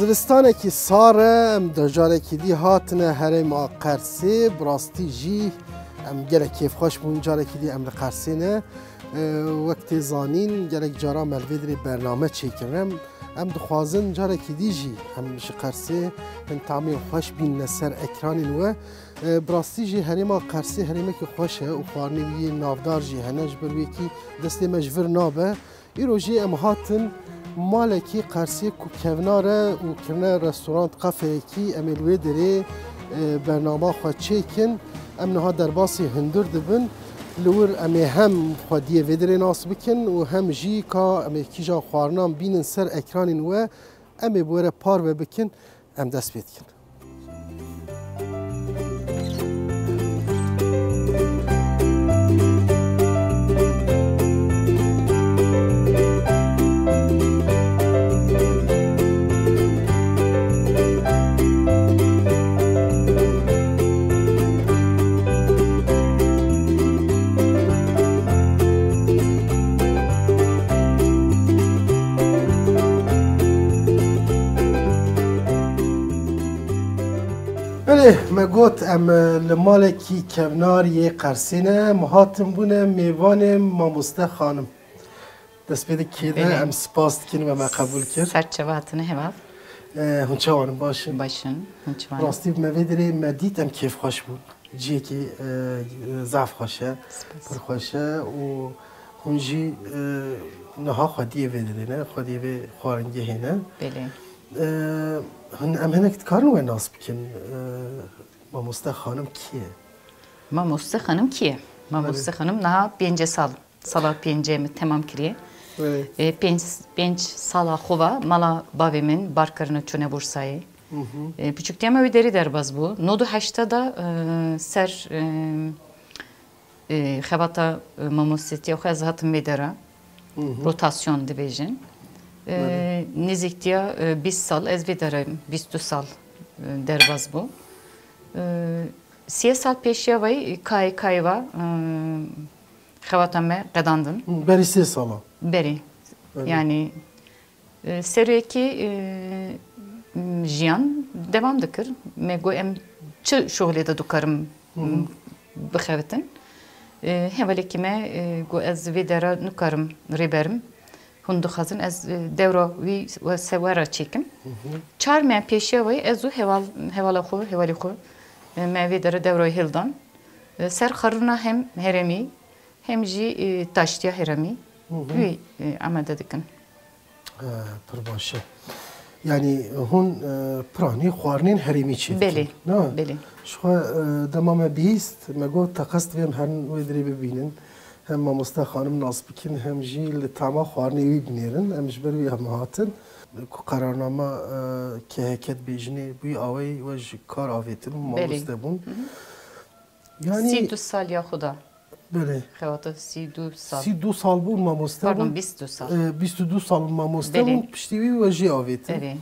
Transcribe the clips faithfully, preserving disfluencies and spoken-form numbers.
Zivistanekî sar e, em de carekî dî hatine herêma Qersê, bi rastî jî em gelek kêfxweş bûn, carekî dî em li Qersê ne. E, wek tê zanîn, gelek cara me li vê derê bername çêkirin. Em, em dixwazin carekî dî jî em ji Qersê hin tamên xweş bînine ser ekranên we. E, bi rastî jî herêma Qersê herêmekî xweş e û xwarinê wî yê navdar jî hene, ji ber wê yekî destê me ji vir nabe. Îro jî em hatin malekî Qersê ku kevnar e û kirine restorant, kafeyekî, em ê li wê derê, e, bernama xwe çêkin. Em niha derbasî hundir dibin. Li wir em ê hem xwediyê vê derê nas bikin û hem jî ka em ê kîjan xwarinan bînin ser ekranên we, em ê bi we re parve bikin. Em dest pê dikin. Belê, me got em, e, li malekî kevnar yê Qersê ne, em hatin bûne mêvanê mamoste xanim. Destpêdê kê de Belê. Em spas dikin we me qebûl kir. Ser çava hatine heval. E, hûn çawan in, baş in? Baş in, hûn çawan in? Rastî bi me vê derê me dît, em kêfxweş bûn. Cihekî, e, zaf xweş e, Spas. Pir xweş e û hûn jî, e, niha xwediyê vê derê ne, xwediyê vê xwaringehê ne. Belê. E, hin-, em hinek dikarin we nas bikin, e, mamoste xanim kî ye? Mamoste xanim kî ye? Mamoste Belê. Xanim niha pêncî sal, sala pêncî me temam kiriye. Belê. E, pênc, pênc sala xwe va mala bavê min bar kirine çûne Bursayê. Hı hı. E, piçûktiya me wî derî derbas bû. Nod û heşta da, e, ser, e, e, xebata, e, mamostetiya xwe ez hatim vê dera. Hı hı. Rotasyon dibêjin. E, Belê. Nêzîktiya, e, bîst sal ez vê dera, bîst û du sal, e, derbas bû. E, siyê sal pêşiya vay kayê kayê va, e, xebata me qedandin. Hı, berî sê sala. Berî. Belê. Yani, E, serokê, e, m, jiyan devam dikir. Me got, em çi şoxlê de dikarim, Hı hı. m, bixebitin? E, hevalekî me, e, got, ez vê dera nikarim rêberim. Hûn dixwazin ez, e, dewra wî we se we re çêkim. Hı hı. Çar meh pêşiya wê ez û heval, hevala xwe, hevalê xwe, e, me vê dera dewra hildan. E, ser xerûna hem herêmî, hem jî, e, taştiya herêmî Hı hı. wî, e, amade dikin. He, pir baş e. Yanî hûn, e, piranî xwarinên herêmî çêdikin, Belê, na? Belê. Ji xwe, e, dema me bihîst, me got teqez divê em herin wê dirê bibînin. Hem mamoste xanim nas bikin, hem jî li tama xwarinê wî binêrin. Em ji ber wî em hatin. Ku qerarnama, e, K H K dibêjinê, bi wî awayî we ji kar avêtin û Belê. Mamoste bûn. Hı hı. Yanî Sî du saliya xwe da. Belê. Xewata sî û du sal. Sî û du sal bûn mamoste bûn. Pardon, bîst û du sal. E, bîst û du sal mamoste Belê. bûn, piştî wî we jî avêtin. Erê.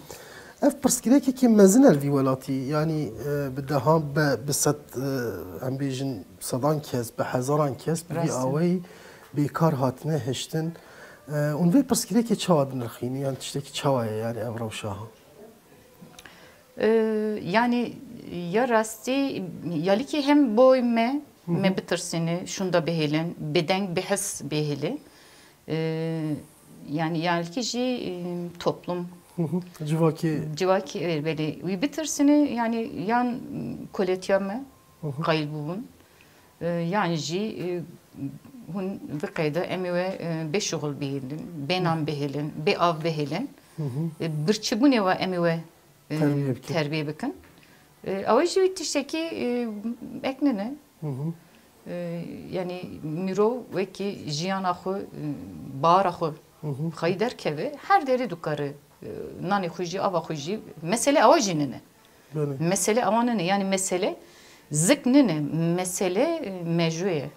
Ev pirsgirêkekî mezin e li vî welatî. Yanî e, bi dehan, be, bi sed, e, em bêjin sedan kes, bi hezaran kes bi vî Rast e. awayî bêkar hatine hiştin. E, hûn vê pirsgirêkê çawa dinirxînin? Yan tiştekî çawa ye yanî ev rewşa ha? Ee, yani ya rastî, ya lîkî hem boy me, me bitirsîne, şûnda bihêlin, bi deng, bi his bihêlin. Ee, yani ya lîkî jî e, toplum, Hı hı. Civakî. Civakî, e, belê, wî bitirsîne, yani yan koletiya me qayîl bûbûn. E, yan jî e, hûn vê qeyde em ê we e, bê şuxul bihêlin, bê nan bihêlin, bê av bihêlin. E, birçîbûnê we em ê we e, Terbiye bikin. Terbiye bikin. E, ew jî wî tiştekî e, ek nine. Hı hı. E, yani mirov wekî jiyana xwe, e, bahara xwe xweyî derkeve, her derê dikare, e, nanê xwe jî, ava xwe jî, mesele ewa jî nine. Belê. Mesele ewa nine, yani mesele zik nine, mesele e, mejû ye.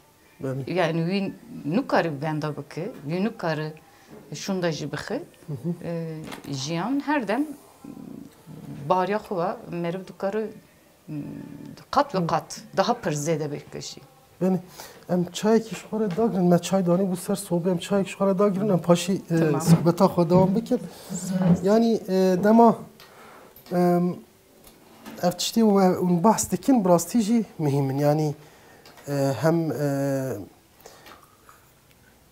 Belê. Yani wî nikare venda bike, wî nikare şûnda jî bixe. E, jiyan her dem bariya xwe ve meriv dikare, m, qat ve qat daha pir zêde bike jî. Belê. Em çayekî ji xwe re dagirin, me çay danî bû ser sobê, em çayekî ji xwe re dagirin, em paşî e, Tamam. Sohbeta xwe dewam bikin. Yanî e, dema em, ev tiştê we hûn behs dikin, bi rastî jî muhîm in. Yanî e, hem e,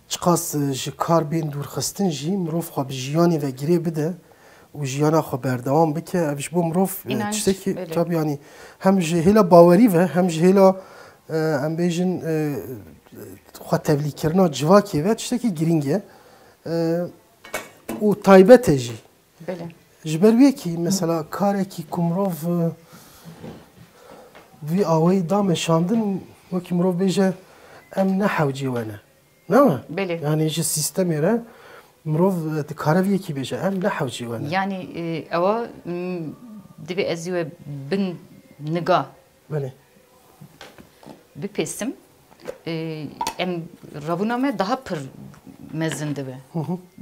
çiqas e, ji kar bên dûrxistin jî mirov xwe bi jiyanê ve girê bide û jiyana xwe berdewam bike. Ev ji bo mirov e, Înanc, tiştekî belê. Tabî yanî hem ji hêla bawerî ve hem ji hêla e, em bêjin e, xwe tevlîkirina civakê ve tiştekî girîng e. E, û taybet e jî. Belê. Ji ber wê kî mesela karekî ku mirov e, vî awayî da meşandin, wekî mirov bêje em ne hewcê we ne. Ne mi? Belê. Yanî ji sîstemê re mirov e, dikare vî yekî bêje em ne hewcê we ne. Yani e, ewa m, divê ez we bin niga Belê. bipêsim, e, em revûna me daha pir mezin dibe.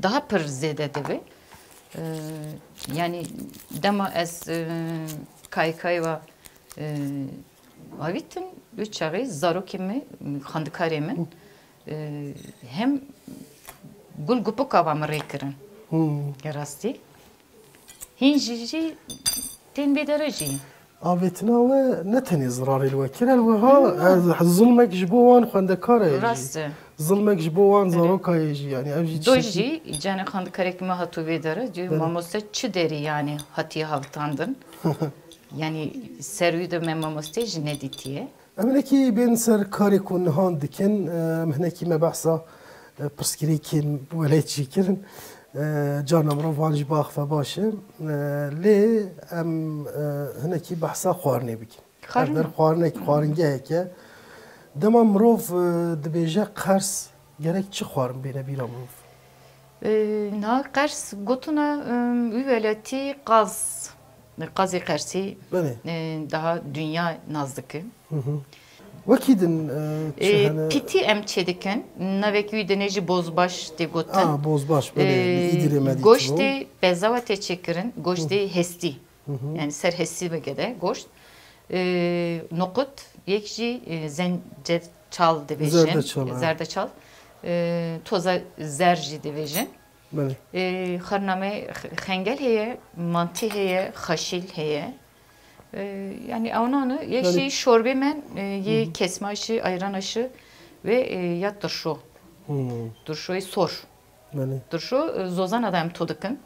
Daha pir zêde dibe. E, yani dema ez e, kayê kayê ve e, avîtin, wê çaxê zarokê me, xwendikarê min, e, hem gul gupika va min rê kirin. Hmm. Ya rastî. Hîn jî jî tên bêdere jî. Avêtina we ne tenê zirarê li we kir, el wiha e, zulmek ji bo wan xwendekar e jî. Rast e. Zilmek ji bo wan zarokayê jî, yanî ev jî Do tiştekî- jî canê xwendikarek me hatû vê dere, diyor Belê. Mamoste çi derî yani hatiye havtandin? Yani ser wî de me mamoste jî nedîtiye. Em hinekî bên ser karê ku nihan dikin, em hinekî me behsa e, pirsgirêkên welêt jî kirin. E, Carna mirov van jî baxve baş e. E, Lê em e, hinekî behsa xwarinê bikin. Xwarin. Ev der xwarinek, xwaringehek e. Dema mirov e, dibêje qers, gerek çi xwarin bêne bîra mirov? E, Na qers gotuna e, wî welatî qaz, qazê qersî Belê. e, daha dünya nazdiki. Wekî din e, çi E, hene? Pîtî em çêdikin, navek wî dinê jî bozbaş tê gotin. A, bozbaş, belê, E, li Îdirê me dîtibû. Goştê bezawa tê çêkirin, goştê hestî. Yani ser hestî vegede goşt. E, noqut, yek jî e, zenceçal dibêjin. Zerdeçal, ha. Zerdeçal. E, toza zer jî dibêjin. Belê. E, xarname x- xengel heye, mantî heye, xaşîl heye. E, yani ewnanı, yek Yani- jî şorbê men, e, yê kesma şi, ayran şi ve e, ya turşo. Hmm. Turşoyê sor. Belê. Turşo e, zozana da em to dikin.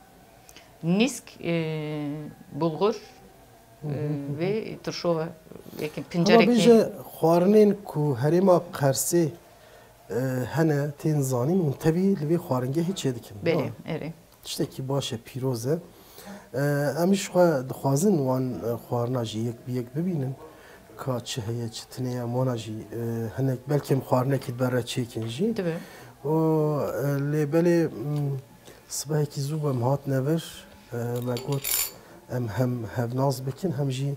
Nîsk, e, bulgur e, ve turşo ve yekin Hema pincerekî. bêje xwarinên ku herêma Qersê e, hene tên zanîn hûn tevî li vê xwaringehê çêdikin. Belê, Ha. Erê. Tiştekî baş e, pîroz e. E, Em ji xwe dixwazin wan e, xwarina jî yek bi yek bibînin. Ka çi heye, çi tune ye, em wana jî e, hinek belkî em xwarinekî di ber re çêkin jî. Dibe. O e, lê belê m, sibehekî zû em hatine vir. E, Me got em hem hevnaz bikin hem jî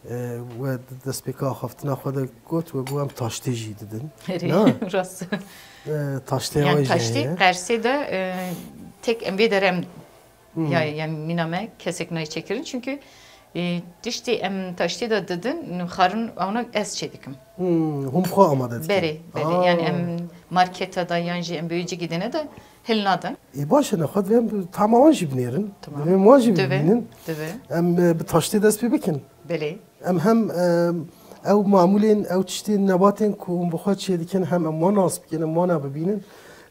E, we di destpêka axaftina xwe de got, we got em taştê jî didin. Erê, rast. E, taştê Yani wê jî taştê heye. Qersê de, e, tek em vê derê em Hmm. Ya, yani mîna me kesek nayê çêkirin. Çünkü, e, tiştê em taştê de didin, xwarin ewna ez çêdikim. Hmm, hûn xwe amade dikin. Berê, berê. Aa. Yani em marketa da yan jî em bi wê cigî dine de hil nadin. E, baş e, nexwe divê em tama wan jî binêrin. Tamam. Divê em wan jî bibînin. Divê. Em, e, bi taştê dest pê bikin. Belê. Em hem, e, ew mamûlên, ew tiştên, nebatên ku hûn bi xwe çêdikin, hem em wan nas bikin, em wana bibînin,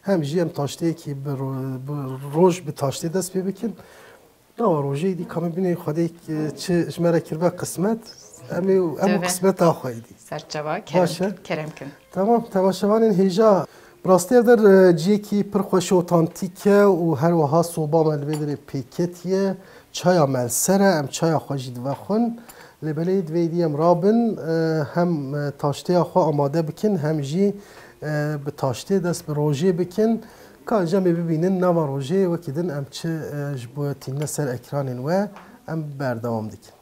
hem jî em taşteyekî bi ro-, bi roj bi taştê dest pê bikin. Dawa rojê dî kamê binê Xwedê, e, çi ji me re kiribe qismet, em ê, em û Tövbe. Qismeta xwe dî. Serçava, kerem Baş e. Kin, kerem kin. Tamam, temaşevanên hêja, bi rastî ev der, e, ciyekî pir xweş û otantîk e û her wiha soba me li vê derê pêketiye. Çaya me li ser e, em çaya xwe jî divexwin. Lê belê divê dî em rabin, e, hem, e, taştêya xwe amade bikin, hem jî, e, bi taştê dest bi rojê bikin. Ka ji em ê bibînin nava rojê wekî din em çi, e, ji bo tînine ser ekranên we em berdewam dikin.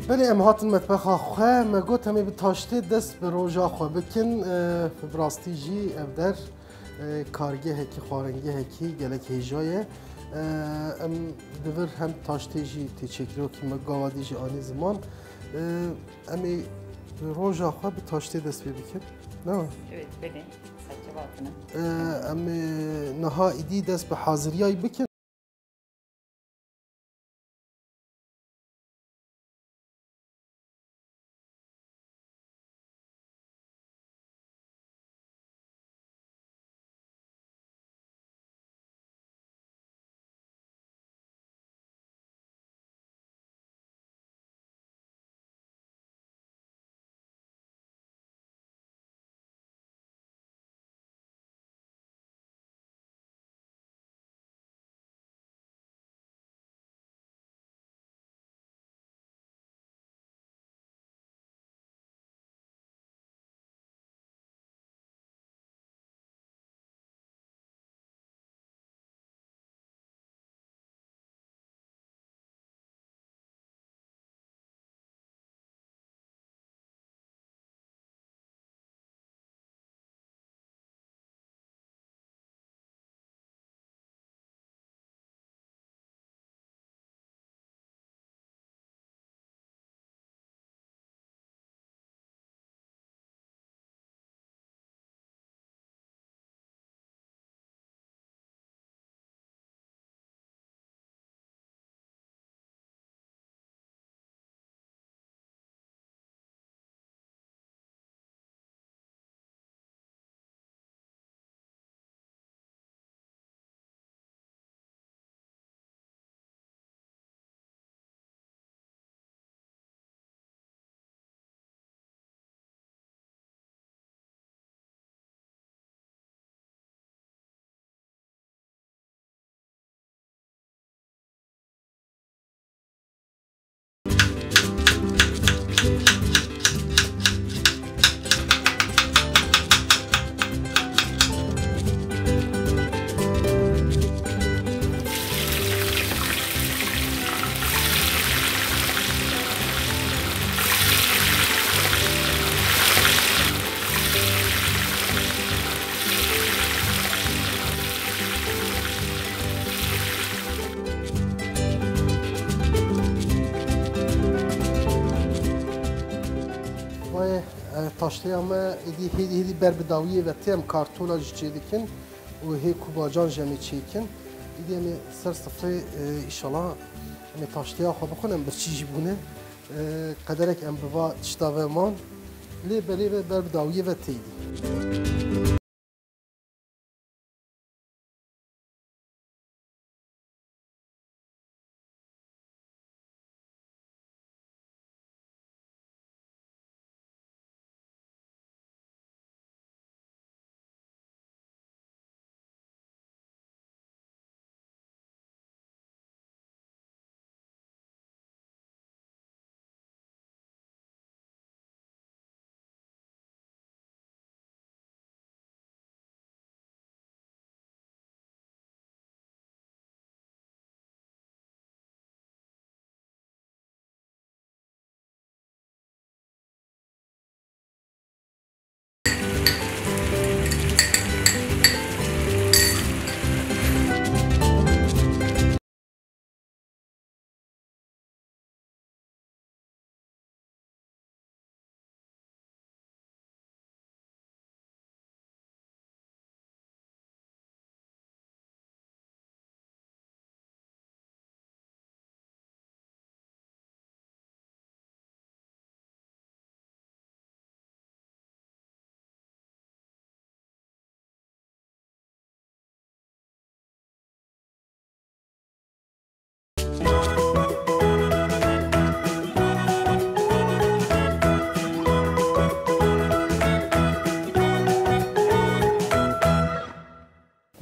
Belê, em hatin metbexa xwe, me got em ê bi taştê dest bi roja xwe bikin. E, bi rastî jî ev der, e, kargehekî, xwaringehekî gelek hêja ye. E, em di vir hem taştê jî tê çêkirî, wekî me gava dî jî anî ziman. E, em ê bi roja xwe bi taştê dest pê bikin. Ne? Evet, belê. Serçe hatine. E, em ê niha îdî dest bi haziriyayî bikin. Vay, e, taştêya me êdî hêdî hêdî ber bi dawiyê ve tê, em kartola jî çêdikin û hê kubacan jî em ê çêkin. Êdî em ê ser sifrê, e, îşallah em ê taştêya xwe bixwin, em birçî jî bûne. E, qederek em bi va tişta ve man. Lê belê ve ber bi dawiyê ve tê êdî.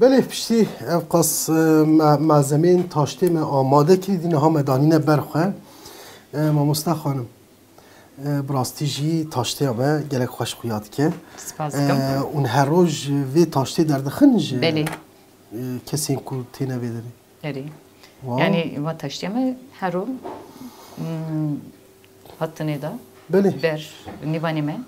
Belê, piştî ev qas, e, me-, malzemeyên taştê me amade kirî, dî niha me danîne ber xwe. E, mamoste xanim, e, bi rastî jî taştêya me gelek xweş xuya dike. Spas dikim. E, hûn her roj vê taştê derdixin ji, Belê. e, kesên ku têne vê derê? Erê. Wow. Yanî va taştêya me her roj, mm, hatinê de Belê. ber nîvanê me.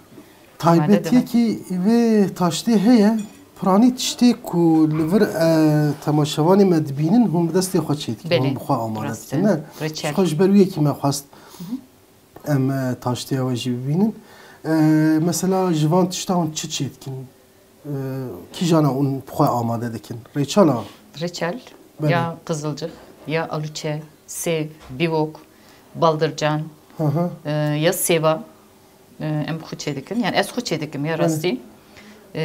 Taybetiyekî vê taştê heye, piranî tiştê ku li vir, e, temaşevanê me dibînin, hûn bi destê xwe çêdikin, Belê. hûn bi xwe amade Rast dikin, e. ne? Reçel. Ji xwe ji ber wî yekî me xwest Hı hı. em, e, taştêya we jî bibînin. E, mesela ji van tişta hûn çi çêdikin? E, kîjana hûn bi xwe amade dikin? Rêçala? Reçel, Belê. ya qizilcix, ya alûçe, sêv, bîvok, baldircan, Hı hı. e, ya sêva, e, em xwe çêdikin. Yani ez xwe çêdikim ya Belê. rastî. E,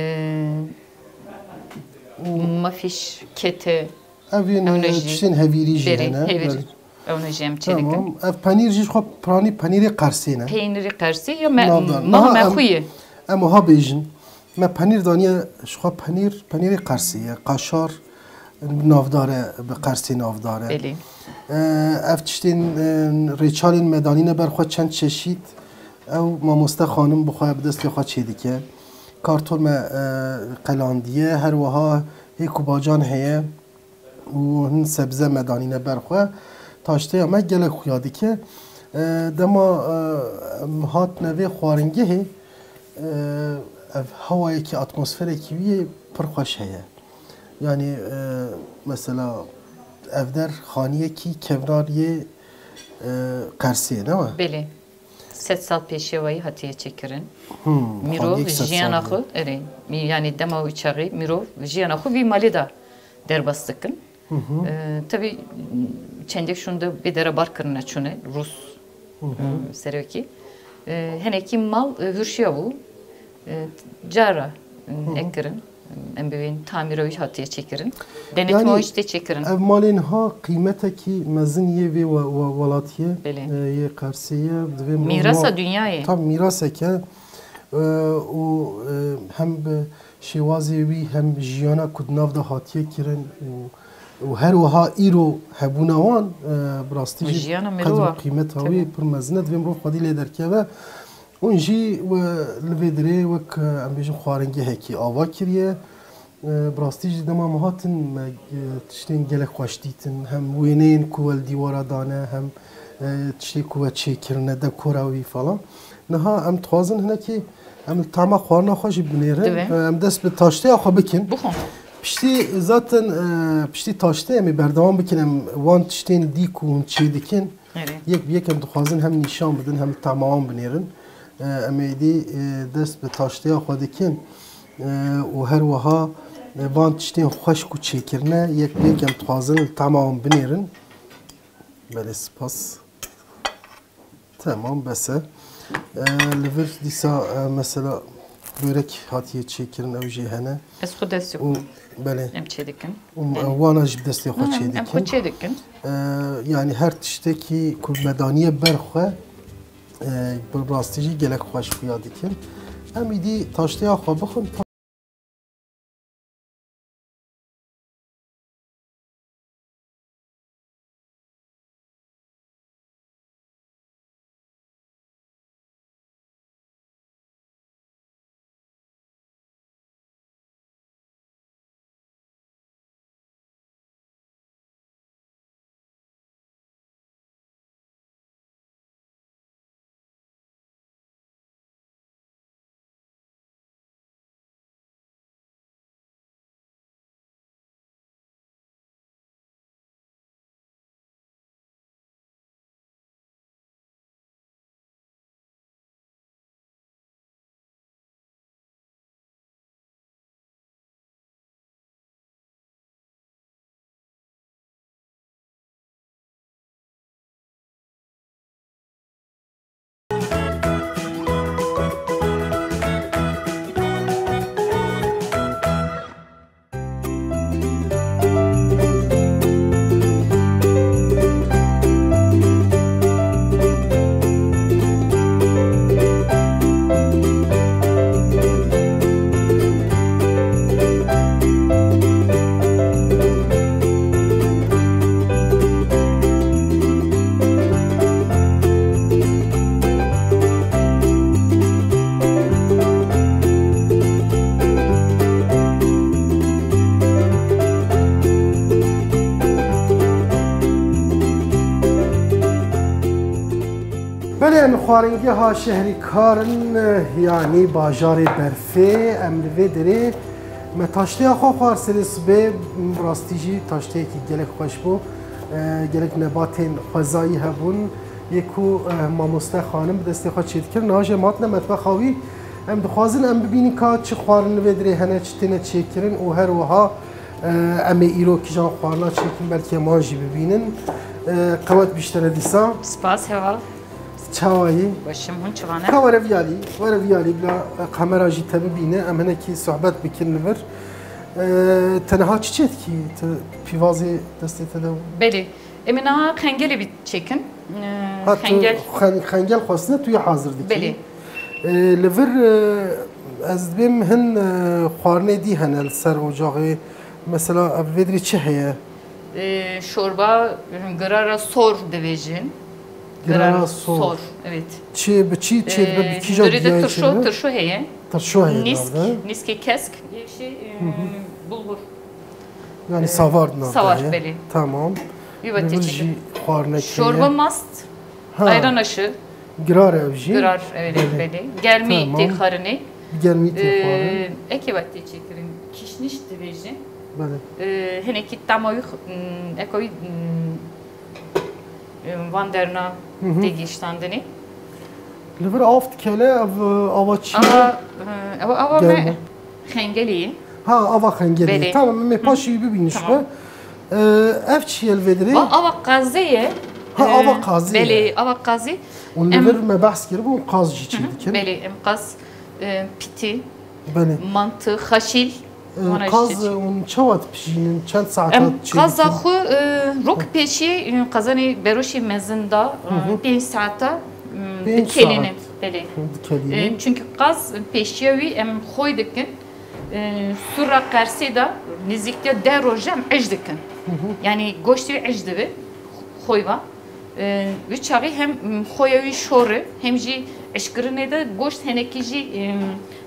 mafîş, kete, Ev yên, Ew ne e, jî. tiştên hevîrî jî Berê, hene. hevîrî. Belê. Ew ne jî em çêdikin. Tamam. Ev penîr jî ji xwe piranî penîrê Qersê ne? Peynirî Qersî ya me, Navdar. mal Niha me em, xwe ye. em wiha bêjin. Me penîr daniye ji xwe penîr, penîrê Qersê ye. Qaşar navdar e, bi Qersê navdar e. Belê. E, ev tiştên, e, rêçalên me danîne ber xwe çend çeşît. Ew mamoste xanim bi xwe bi destê xwe çêdike. Karton me, e, qelandiye. Her wiha hê ku bacan heye. û hin sebze me danîne ber xwe. Taşteya me gelek xuya dike. E, dema, e, em hatine vê xwaringehê, e, ev hewayekî, atmosferekî wî yê pir xweş heye. Yanî, e, mesela, ev der xaniyekî kevnar yê, e, Qersê, ne we? Belê. Sed sal pêşiya weyî hatiye çêkirin. Hmm, Mirov xaniyek sed jiyana sal xwe, erê, mi-, yanî dema wî çaxê mirov jiyana xwe vî malê de derbas dikin. Hı hı. E, tevî çendek şûn de bê dere bar kirine çûne Rûs, Hı hı. e, serokî. E, henekî mal, e, hurşiya bû. E, cara, e, Hı hı. ek kirin. Em bibên tamîra wî hatiye çêkirin. Denetma Yanî, wî jî tê çêkirin. ev malên ha qîmetekî mezin yê vê we-, we-, welatiyê, Belê. e, yê Qersê ye. Divê mirov Mîrasa ma-, dünyayê. Tam mîraseke, e, û, e, hem bi şêwazê wî hem jiyana ku di nav de hatiye kirin û, û her wiha îro hebûna wan, e, bi rastî Û jî jiyana qedr û mirova. qîmeta Tabii. wî pir mezin e. Divê mirov xwedî lê derkeve. Hûn jî we li vê dirê wek, e, em bêjin xwaringehekî ava kiriye. E, bi rastî jî dema me hatin me, e, tiştên gelek xweş dîtin. Hem wêneyên ku we li dîwara dane, hem, e, tiştê ku we çêkirine, dekora wî falan. Niha em dixwazin hinekî em li tama xwarina xwe jî binêrin. Divê. E, em dest bi taşteya xwe bikin. Bixwin. Piştî zaten, e, piştî taştê em ê berdewam bikin. Em wan tiştên dî ku hûn çêdikin, Erê. Yek bi yek em dixwazin hem nîşan bidin, hem li tama wan binêrin. E, em êdî, e, dest bi taşteya xwe dikin. E, û her wiha, e, van tiştên xweş ku çêkirine, yek bi yek em dixwazin li tama wan binêrin. Belê, spas. Temam, bes e. E, li vir dîsa, e, mesela börek hatiye çêkirin, ew jî hene. Ez xwe destê Û, xwe belê. em çê dikin. Û, Belê. e, wana jî bi destê xwe Ha, çê em, em dikin. xwe çê dikin. E, yanî her tiştekî ku me daniye ber xwe, e, bi rastî jî gelek xweş xuya dikin. Em îdî taşteya xwe bixwin. Xwaringeha şehrî Karin, yanî bajarê berfê, em li vê derê me taştêya xwe xwar serê sibê, bi rastî jî taşteyekî gelek xweş bû. E, gelek nebatên xwezayî hebûn, yê ku, e, mamoste xanim bi destê xwe çêdikir. Niha jî em hatine metbexa wî. Em dixwazin em bibînin ka çi xwarin li vê derê hene, çi têne çêkirin û her wiha, e, em ê îro kîjan xwarina çêkin, belkî em wan jî bibînin. E, qewet bîştene dîsa. Spas, heval. Çawayî? Baş im, hûn çivan e? Ka were viyalî, were viyalî bila kamera jî te bibîne, em hinekî sohbet bikin li vir. Ee, te niha çi çêdikî? Tu pîvazê destê te de? Belê. Em ê niha xengelê bî çêkin. Ee, Ha, tu xengel. xen-, xengel xwestine, tu yê hazir dikî. Belê. Ee, li vir, e, ez dibêm hin, e, xwarinê dî hene li ser ocaxê. Mesela, ev vê dirê çi heye? Ee, şorba, girara sor dibêjin. Girara Girara sor. sor, evet. Çi, bi çi çêdibe, bi Ee, kîja hundirê de giyayê tirşo, çêdibe? tirşo heye. Tirşo heye Nîsk, navde. nîskê kesk, yê şey, e, bulgur. Yani Ee, savar di navde savar, heye. belê. Tamam. Wî ve Li vir têçe jî kir. xwarinekê Şorba ye. mast, Ha. ayran aşı. Girar ev jî. Girar, evet, Belê. belê. Germî Tamam. têxarinê. Germî têxarin. Ee, ekê ve têçekirin. Kişniş dibêjin. Belê. Ee, hinekî tama wî, hmm, eko wî, hmm, e, van derna Hı hı. tê gihiştandinê. Li vir av dikele, ev, e, ava çi ye? Ava, e, ev ava Germe. me xengelê ye. Ha, ava xengelê ye. Belê. Tamam, em ê Hı hı. paşê wî bibînin ji Tamam. xwe. E, ev çi ye li vê dirê? Va ava qazê ye. Ha, E, ava qazê ye. belê, ava qazê. Û li Em vir me behs kiribû, qaz jî Hı hı. çêdikin. Belê, em qaz, e, pîtî, Belê. mantî, xaşîl, Ee, Wana Qaz, işte. e, hûn çawa dipijînin? Çend saeta Em çêdikin? qaza xwe, e, rok pêşî, e, qazanê beroşê mezin da, e, Hı hı. pênc saeta, m, Pênc dikelînin. saet. Belê. Hûn dikelînin. E, çünkü qaz pêşiya wî em xwe dikin. E, sura qersê da nêzîktiya deh roj em ej dikin. Hı hı. Yani goştê wî ej dibe, xwe va. E, wî çaxî hem, m, xoya wî şor e, hem jî eşkirinê de goşt henekî jî, e,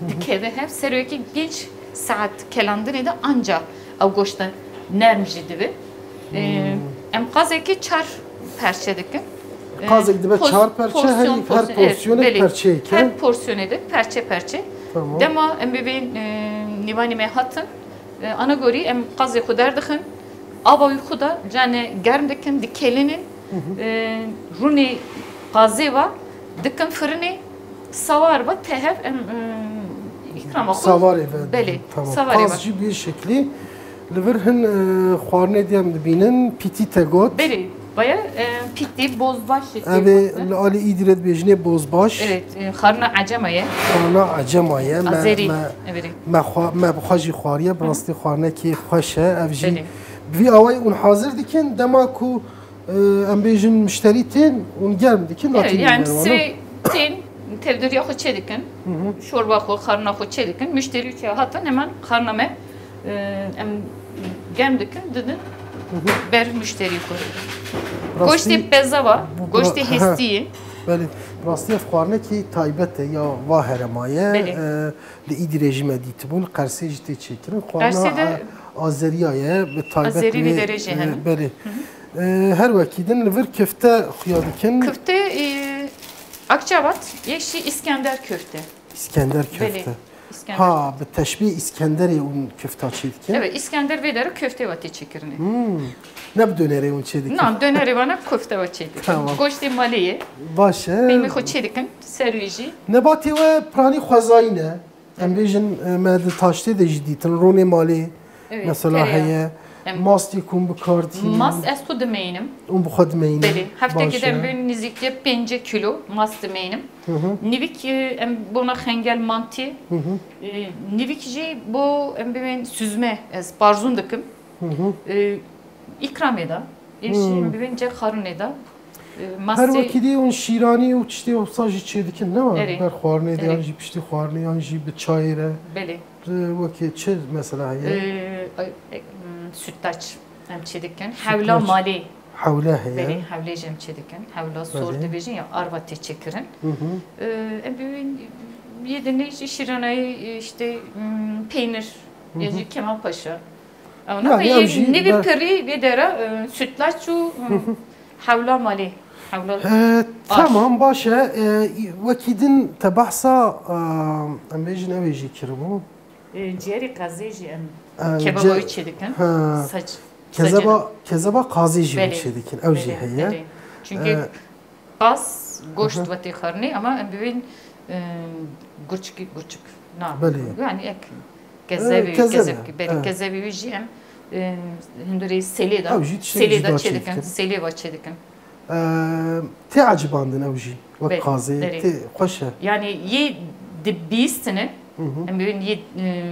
dikeve hev. Serokî pênc saet kelandinê de anca ew goşt de nerm jî dibe. E, Hmm. em qazekî çar perçe dikin. E, Qazek dibe pos-, çar perçe, her, porsiyon, her porsiyon, porsiyonek evet, belê. perçeyek e. Her porsiyonê de perçe perçe. Tamam. Dema em bibên, e, nîvanî me hatin, E, ana gorî em qazê xwe derdixin, ava wî xwe da cane germ dikin, dikelînin, Hı hı. e, rûnê qazê ve dikin firinê, sawar ve tehev em, e, îkrama xwe. Sawarê ve, Belê, tamam. sawarê Qaz ve. jî bi şeklî. Li vir hin, e, xwarinê dî em dibînin, pîtî te got. Belê, vaya, e, pîtî, bozbaş şeklî Ev ê gotin. li alî Îdîrê dibêjinê bozbaş. Evet, e, xarina ecema ye. Xarina ecema ye. Me, Azerî, me, Evirî. me xwa-, me bi xwe jî xwariye, bi Hı. rastî xwarinekî xweş e. Ev jî Belê. bi vî awayî hûn hazir dikin, dema ku, e, em bêjin müşterî tên, hûn germ dikin, Evet, latîn yani dikin, sirê tên tevdiriya xwe çê dikin, Hı hı. şorba xwe, xarina xwe çê dikin, müşterî çê hatin hemen xarina me, e, em germ dikin, didin Hı hı. ber müşterî xwe. Rastî Goştê pezava, bu goştê bra-, hestî ye. Belê. Rastî ev xwarinekî taybet e ya va herema ye. Belê. E, li Îdîrê jî me dîtibû, li Qersê jî tê çêkirin. Xwarina, Qersê de e, Azeriya ye, bi taybet Azerî wê, vî derê jî e, hene. belê. Hı hı. E, her wekî din li vir kifte xuya dikin. Kifte, e, Akçabat, yek jî İskender köfte. İskender Belê. köfte. İskender. Ha, bi teşbîh İskenderê hûn kifta çê dikin? Evet, İskender vê dere köfte ve tê çêkirinê. Hmm. Ne bi dönerê hûn çê dikin? Na, dönerê vana köfte ve çê dikin. Tamam. Goştê malê ye. Baş e. Peynî xwe çê dikin, ser wî jî. Nebatê we piranî xwezayî ne. Em bêjin, e, me di taştê de jî dîtin, rûnê malê Evet, mesela tereyağı. heye. Em Mastê ku hûn bi kar tînin. Mast ez xwe dimeynim. Hûn bi xwe dimeynin. Belê. Heftekê Baş de em e. bên nêzîkî pêncî kîlo mast dimeynim. Hı hı. Nivîk, e, em bona xengel mantî. Hı hı. E, nivîk jî bo em bibên süzme ez parzûn dikim. Hı hı. E, îkramê de. Ê jî Hmm. em bibên cê xarûnê de. E, Her mastê wekî dî hûn şîranî û tiştê wisa jî çê dikin, ne wa? Erê. Ber xwarinê de Erê. yan jî piştî xwarinê yan jî bi çayê re. Belê. E, wekî çi mesela heye? E, e, e, hmm, sütlaç em çê dikin. Sütlaç. Hewla malê. Hewle heye. Belê, hewlê jî em çê dikin. Hewla sor Belê. dibêjin ya arva tê çêkirin. Hı hı. E, em bi yê dinê jî şîranayî, e, işte, hmm, peynir, Hı hı. ya jî Kemal Paşa. Ew ne Yani, peyê ew jî nivî ber- pirî vê dera, e, sütlaç û, e, hewla malê. Hewla E, aş. Tamam, baş e. E, wekî din te behsa, e, em bêjin ew ê jî kiribû. E, ciyerî qazê jî em E, kebaba ce-, wî çêdikin. Ha. Sac-, Kezeba, sacêna. Kezeba qazê jî wî Belê, çêdikin. Ew jî belê, heye. Belê. Çünkü E, qaz, goşt Hı hı. wetê xwarinê ama em bibên, e, gurçikî, gurçik. Na. Belê. Yani ek E, kezebî, kezebe, kezebkî, belê, evet. Kezebî wî jî em, e, hundirê selê de, Ew jî tiştekî selê de cuda çêdikin, çêdikin. Selê ve çêdikin. E, tê ecibandin ew jî, wek Be-, qazê, berê. Tê xweş e. Yani yê dibîstine, Hı hı. em bibên yê, e,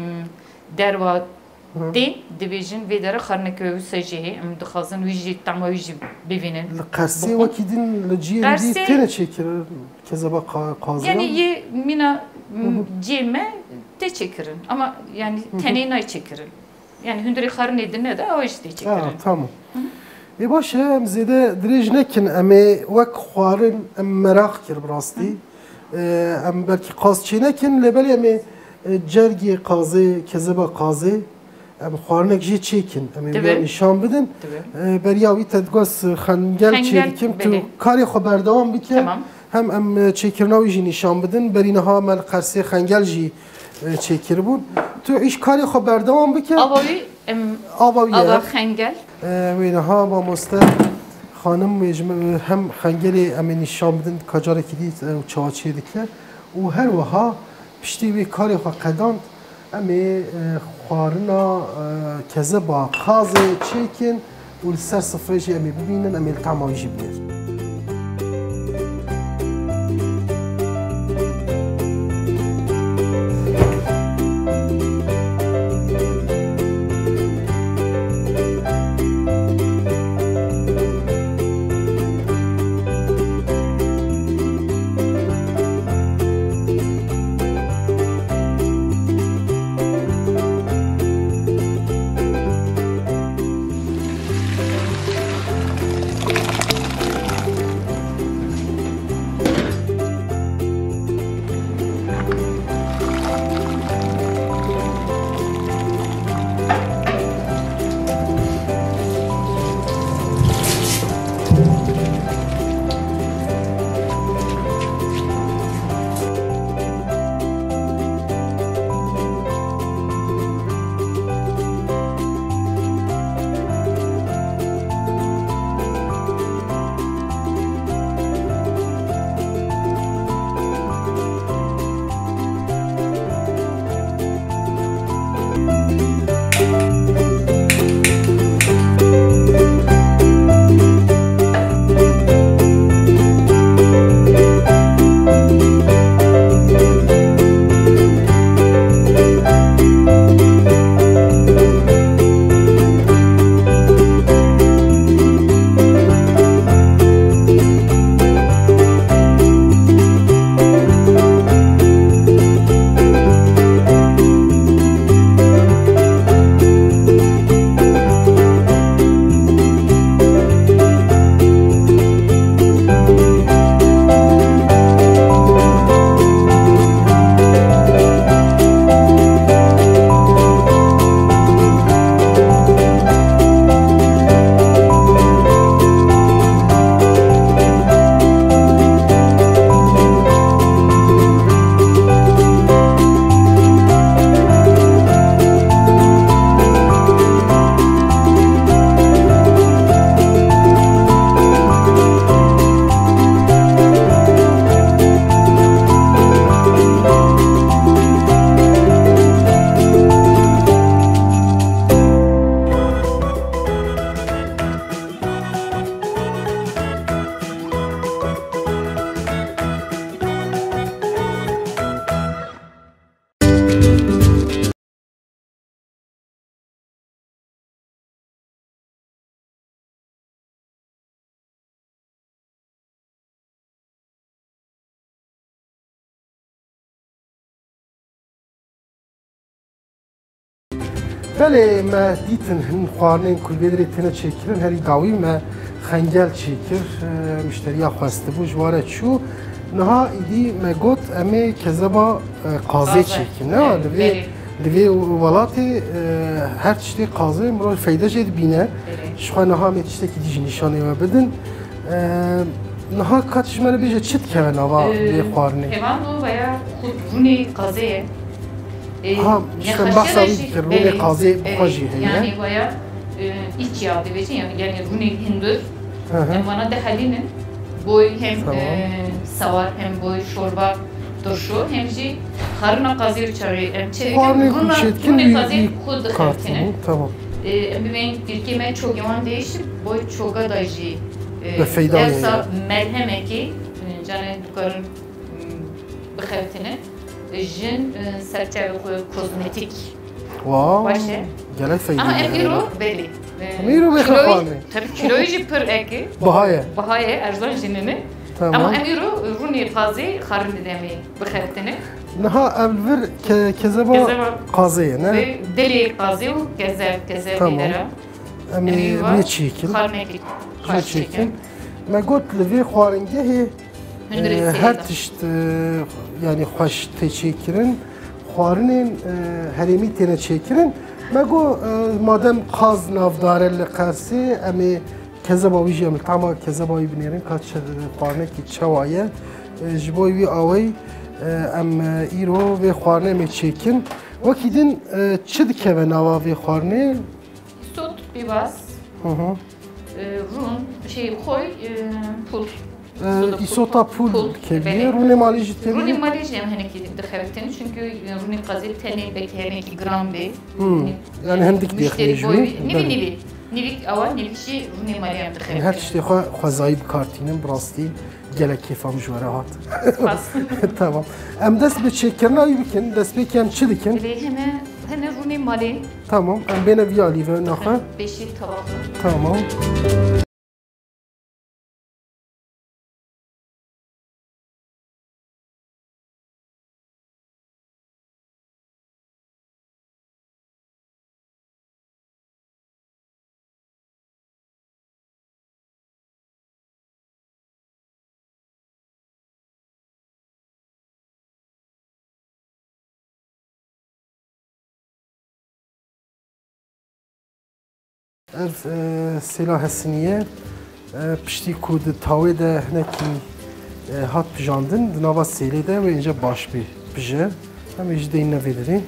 derwa Hı. tên, dibêjin vê dere xarneke wisa jî hê, em dixwazin wî jî, tama wî jî bivînin. Li Qersê Bixwin. Wekî din li ciyê Qersê dî têne çêkirin, kezeba qa-, qazê Yani yan? Yê mîna, Hı hı. Ciyê me tê çêkirin. Ama yani Hı hı. Tenê nayê çêkirin. Yani hundirê xarinê din ne de, ew jî tê çêkirin. Ha, tamam. Hı hı. Ê baş e, em zêde dirêj nekin, em ê wek xwarin, em meraq kir bi rastî. Hı. E, em belkî qaz çê nekin, lê belê em ê, e, cergê qazê, kezeba qazê, em xwarinek jê çêkin. Em ê Dibe. Wî nîşan bidin. Dibe. E, beriya wî te digot xengel Xengel, çê dikim. Tu belê. Karê xwe berdewam bike. Tamam. Hem em, e, çêkirina wî jî nîşan bidin. Berî niha me li Qersê xengel jî, e, çêkiribûn. Tu îş karê xwe berdewam bike. Ava wî, em, Ava wî ava ye. Xengel. E, wê niha mamoste xanim wê ji me, hem xengelê em ê nîşan bidin, ka carekî dî, e, çawa çê dike. Û her wiha piştî wê karê xwe qedand, em ê, e, xwarina, e, kezeba qazê çêkin û li ser sifrê jî em ê bibînin, em ê li tama wî jî bigêrin. Belê, me dîtin hin xwarinên ku li vê derê têne çêkirin, herî dawî me xengel çêkir, e, muşteriya xwestibû ji ware çû. Niha îdî me got em ê kezeba, e, qazê Qazê. Çêkin. Ne, Evet, li vê, belê. Li vê welatê, e, her tiştê qazê mirov feyde jê dibîne. Belê. Ji xwe niha em ê tiştekî dî jî nîşanê we bidin. E, Niha ka tu ji me re bêje çi dikeve nava Ee, vê xwarinê? Hevan o veya xwe rûnê qazê ye. Ee, Ha, işte nexweşiye behsa de wî jî, dikir, rûnê belê, qazê bi xwe belê. Jî heye. Yani veya, e, iç yağ dibêjin, yani, yani rûnê hundir. Hı hı. Em vana dihelînin. Boy hem, Tamam. e, sewar hem boy şorba turşu hem jî xarina qazê û çerê. Em çêdikin Xwarinê rûna, ku çêdikin rûnê wî, qazê wî xwe dixebitine. Kartî, tamam. E, em bibên pirkê me çogê wan değişip boy çoga da jî, e, Bi feyda dewsa ye. Merhemekî, e, canê dikarin, m, bixebitine. Jin, e, serçavê xwe kozmetîk Wow, baş e. Gelek feyda Ama em ye. Îro belê. E, Em îro bê kiloyî, xwe xwarinê. Tabii kiloyî jî pir eki. Baha ye. Baha ye, erzan jî nîne. Tamam. Ama em îro rûnê qazê xarin dide em ê bixebitine. Niha ev vir ke-, kezeba Kezeba. Qazê ye, ne? Ve dilê qazê û kezeb, kezeb Tamam. Dera. Em ê Em ê va rê çêkin. Xarinekî Rê baş çêkin. Çêkin. Me got li vê xwaringehê Hundirê Ee, sêda. Her tişt, e, yani xweş tê çêkirin. Xwarinên, e, herêmî têne çêkirin. Me got, e, madem qaz navdar e li Qersê, em ê kezeba wî jî, em li tama kezeba wî binêrin, ka çi, xwarinekî çawa ye. E, ji bo wî awey, e, em, e, îro vê xwarinê em ê çêkin. Wekî din, e, çi dikeve nava vê xwarinê? Îsot, pîvaz, Hı hı. e, rûn, şey, xoy, e, pul. E, Soda pul. Îsota pul Pul, dikevî. Belê. Rûnê malê jî tevî. Rûnê malê jî em hinekî dixebitin, çünkü, e, rûnê qazê tenê belkî hinekî giran bê. Hmm. Hani, Yani e, hindik müşteri dêxî ji boy wî. Nîvî, Belê. Nîvî. Nîvîk awa, nîvîk jî rûnê malê em dixebitin. Her tiştê xwe xwezayî bi kar tînin, bi rastî gelek kêfa min ji we re hat. Spas. Tamam. Em dest bi çêkirina wî bikin, destpêkê em çi dikin? Belê, hene, hene rûnê malê. Tamam, em bêne vî alî ve naxwe. Pêşî tava xwe. Tamam. Ev, e, sêla hesinî ye. E, piştî ku di tawê de hinekî, e, hat pijandin, di nava sêlê de wê înce baş bê pije. Em ê jî deyne vê derê.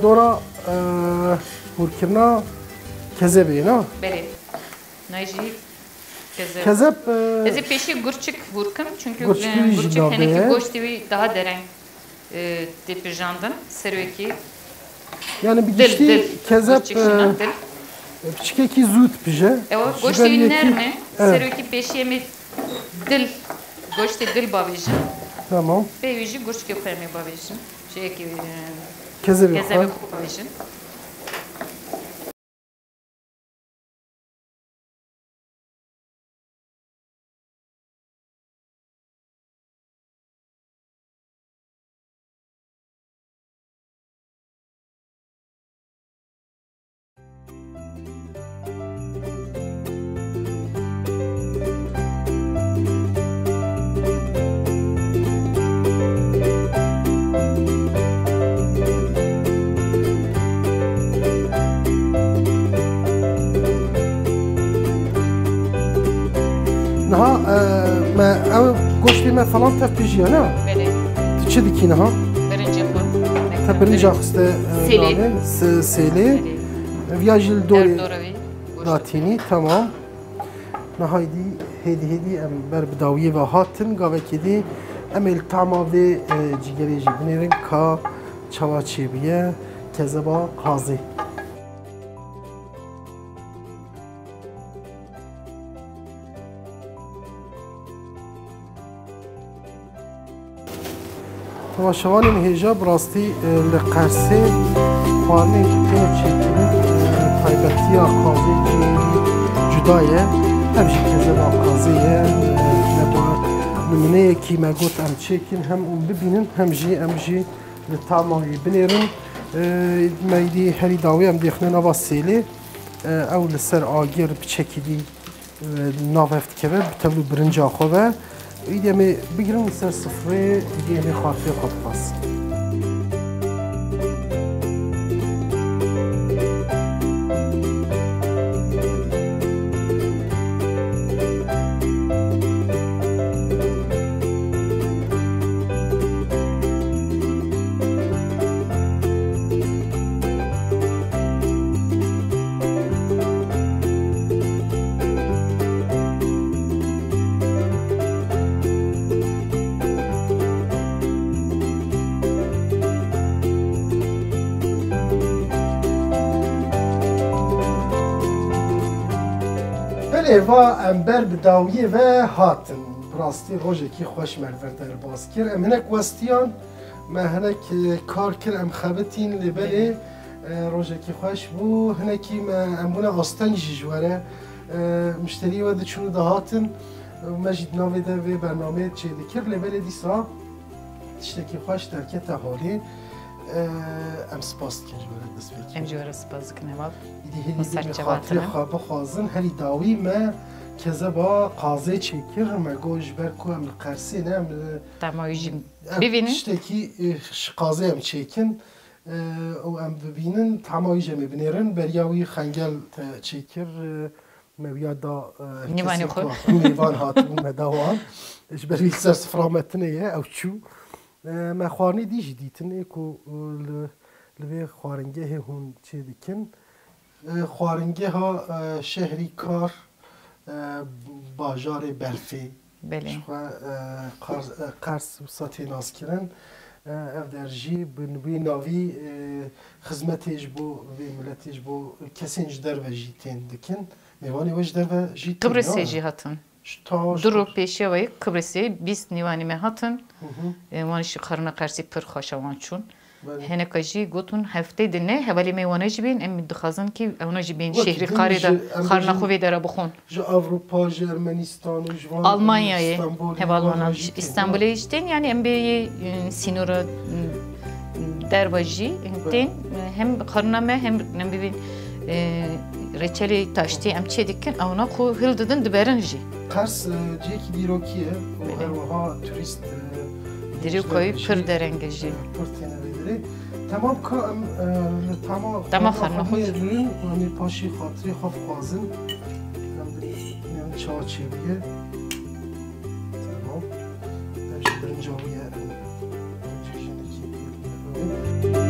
Dora, e, hûrkirina kezebê, na? Belê. Nay jî kezeb. Kezeb, e, Ez ê pêşî gurçik hûr kim, çünkü, gurçikî e, wî jî gurçik navê hinekî ye. Goştê wî daha dereng, e, tê pijandin. Serwekî Yani bi dil, giştî dil, kezeb, gurçik jî e, na, dil. Piçikekî zû dipije. Ew Ji goştê ber wî yekî nerm e. Evet. Serwekî pêşî em ê dil, goştê dil bavêjin. Tamam. Pê wî jî gurçikê xwe em ê bavêjin. Şey, e, Kezebê kezebê xwe. Xwe bavêjin. Niha, e, me, ew goştê me falan tev pijiya, ne? Belê. Tu çi dikî niha? Birincê xwe. Te birinca xiste, e, Sêlê. navê, se-, sêlê. Belê. Viya jî li dorê Derdora wî. Datînî, tamam. Niha êdî hêdî hêdî em ber bi dawiyê ve hatin. Gavekê dî em ê li tama vê, e, cîgerê jî binêrin ka çawa çêbûye kezeba qazê. Temaşevanên hêja, bi rastî, e, li Qersê xwarinên ku têne çêkirin, e, taybetiya qazê jî cuda ye. Ev jî kezeba qazê ye. E, ne bi Nimûneyekî me got em çêkin, hem hûn bibînin, hem jî em jî li tama wî binêrin. E, me îdî herî dawî em dêxine nava sêlê. E, ew li ser agir bi çekî dî, e, nav hev dikeve, bi tevlî birinca xwe ve. Îdî em ê bigirin li ser sifrê, îdî em ê xatirê xwe bixwazin. Belê, va em ber bi dawiyê ve hatin. Bi rastî rojekî xweş me li vir derbas kir. Em hinek westiyan, me hinek, e, kar kir, em xebitîn, lê belê, e, rojekî xweş bû. Hinekî me, em bûne asteng jî ji we re. E, mişterî we diçûn û dihatin. Me jî di navê de vê bernameyê çêdikir. Lê belê dîsa tiştekî xweş derkete holê. E, em spas dikin ji we re destpêkê. Em jî we re spas dikin, heval. Îdî hêdî Hûn dê ser me çava xatirê tine. Xwe bixwazin, herî dawî me kezeba qazê çêkir, me got ji ber ku em li Qersê ne, em li Tema wî jî ev bibînin. Tiştekî, e, ji qazê em çêkin, e, û em bibînin, tema wî jî em ê binêrin, beriya wî xengel te çêkir, e, me wiya da, e, Nîvanê kesên xwe. Ku mêvan hatibûn me da wan. Ji ber wî li ser sifra me tine ye, ew çû. E, me xwarinê dî jî dîtin, ê ku, e, li, li vê xwaringehê hûn çê dikin. E, xwaringeha, e, şehrî Kar, e, bajarê Belfê. Belê. Ji xwe, e, Qars, e, Qers wisa tê naskirin. E, ev der jî bi wî navî, e, xizmetê ji bo vê miletê, ji bo kesên ji derve jî tên dikin. Mêvanê we ji derve jî tên, Qibrisê ya? Jî hatin. Ji ta Du roj pêşiya wê Qibrisê bîst nîvanî me hatin. Hı hı. E, wan jî xarina Qersî pir xweşa wan çûn. Belê. Hineka jî gotin heftê di ne, hevalê me wana jî bên, em dixwazin kî ewna jî bên Wekî şehrî din Karê de ji, em xarina bêjin xwe vê dera bixwin. Ji Ewropa, ji Ermenistan û ji van Almanyayê Stenbolê, heval wana wana jî tên, Îstanbulê jî tên, yani em bê yê, e, sînora, e, derva jî, e, tên, e, hem xarina me hem, em bibîn, e, reçelê taştê em çê dikin, ewna xwe hildidin diberin jî. Qers, e, cihekî dîrokî ye û Belê. Her wiha turîst, e, Dîroka wî pir dereng e jî. Pir têne vê derê. Temam ka em, e, li tema Tema xwe xwe xarina xwe. Bînin, em ê paşî xatirê xwe bixwazin. Em bi, em çawa çêbûye. Temam. Em jî birinca wî ye. Em jî jinekî pêk.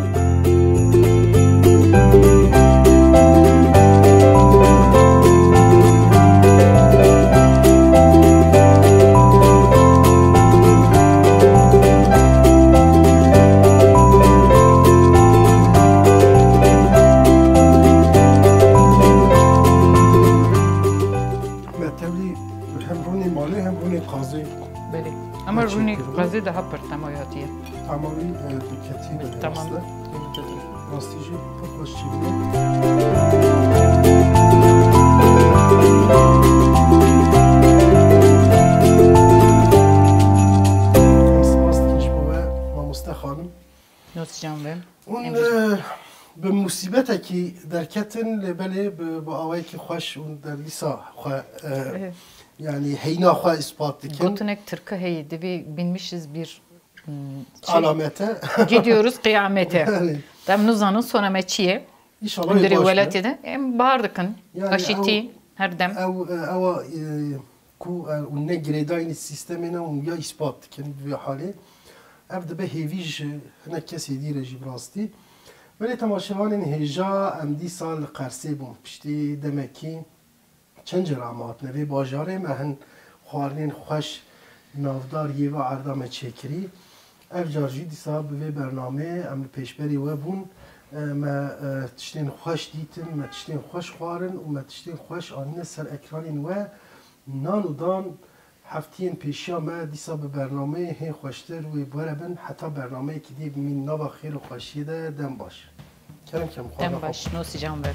Me tevlî hem rûnê malê hem rûnê qazê. Belê. Ama rûnê qazê daha pir temayê hatiye. Tamamî, e, diketî ne. Tamam. Rastî jî pir xweş çêbûye. Em spas dikin ji bo we, mamoste xanim. Nosican ve. Hûn, Em e, bi musîbetekî derketin, lê belê bi, bi awayekî xweş hûn derdîsa xwe, e, Eh. yani heyna xwe îspat dikin. Gotinek tirka heye, divê binmişiz bir Hmm, şey, Alamete. Gidiyoruz kıyamete. Yani. Tam nizanin sona me çi ye? İnşallah Hundirê baş welatê be. De. Em bahar dikin. Yani Aşitî, ew, her dem. Ew, e, ewa, e, ku, e, û ne girêdayînî sîstemê ne û ya îspat dikin bi vê halê. Ev dibe hêvî ji hinek kesê dî re jî bi rastî. Belê temaşevanên hêja em dîsa li Qersê bûn. Piştî demekî Çend cara em hatine vê bajarê, me hin xwarinên xweş navdar yê ve erda me çêkirî. Ev car jî dîsa bi vê bernameyê em li pêşberê we bûn. E, me, e, tiştên xweş dîtin, me tiştên xweş xwarin û me tiştên xweş anîne ser ekranên we. Nan û dan heftiyên pêşiya me dîsa bi bernameyê hê xweştir wê bi we re bin. Heta bernameyekî dî bimîn nava xêr û xweşiyê de dem baş. Kerem kem xwarina Dem xwe baş, nosîcan ver.